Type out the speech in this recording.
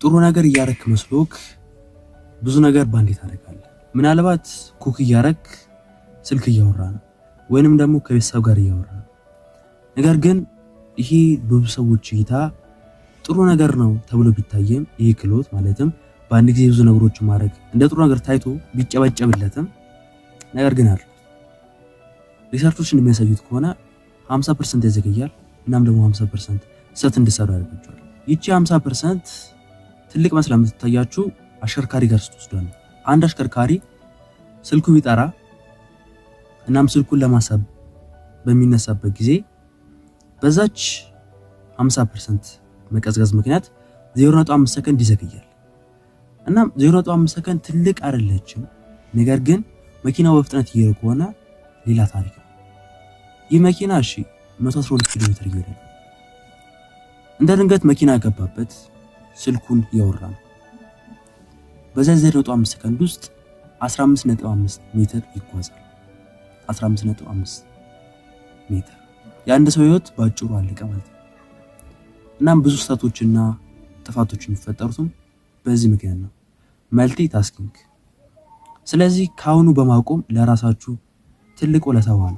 ጥሩ ነገር እያረክ መስሎክ ብዙ ነገር ባንዴ ታደርጋለህ። ምናልባት cook እያረክ ስልክ እያወራ ነው፣ ወይንም ደግሞ ከቤተሰብ ጋር እያወራ ነው። ነገር ግን ይሄ በብዙ ሰዎች እይታ ጥሩ ነገር ነው ተብሎ ቢታየም፣ ይህ ክህሎት ማለትም በአንድ ጊዜ ብዙ ነገሮችን ማድረግ እንደ ጥሩ ነገር ታይቶ ቢጨበጨብለትም ነገር ግን አለ research ኦች እንደሚያሳዩት ከሆነ 50% ያዘገያል። እናም ደግሞ 50% ስህተት እንዲሰሩ ያደርጋቸዋል። ይቺ 50% ትልቅ መስላ የምትታያችሁ አሽከርካሪ ጋር ስትወስዷል ነው። አንድ አሽከርካሪ ስልኩ ቢጠራ እናም ስልኩን ለማንሳት በሚነሳበት ጊዜ በዛች 50% መቀዝቀዝ ምክንያት 0.5 ሰከንድ ይዘገያል። እናም 0.5 ሰከንድ ትልቅ አይደለችም። ነገር ግን መኪናው በፍጥነት እየሄደ ከሆነ ሌላ ታሪክ ነው። ይህ መኪና እሺ 112 ኪሎ ሜትር እየሄደ ነው። እንደ ድንገት መኪና ገባበት፣ ስልኩን እያወራ ነው። በዛ 0.5 ሰከንድ ውስጥ 15.5 ሜትር ይጓዛል። 15.5 ሜትር የአንድ ሰው ህይወት ባጭሩ አለቀ ማለት ነው። እናም ብዙ ስህተቶችና ጥፋቶች የሚፈጠሩትም በዚህ ምክንያት ነው፣ multitasking። ስለዚህ ከአሁኑ በማቆም ለራሳችሁ ትልቅ ውለታ ዋሉ።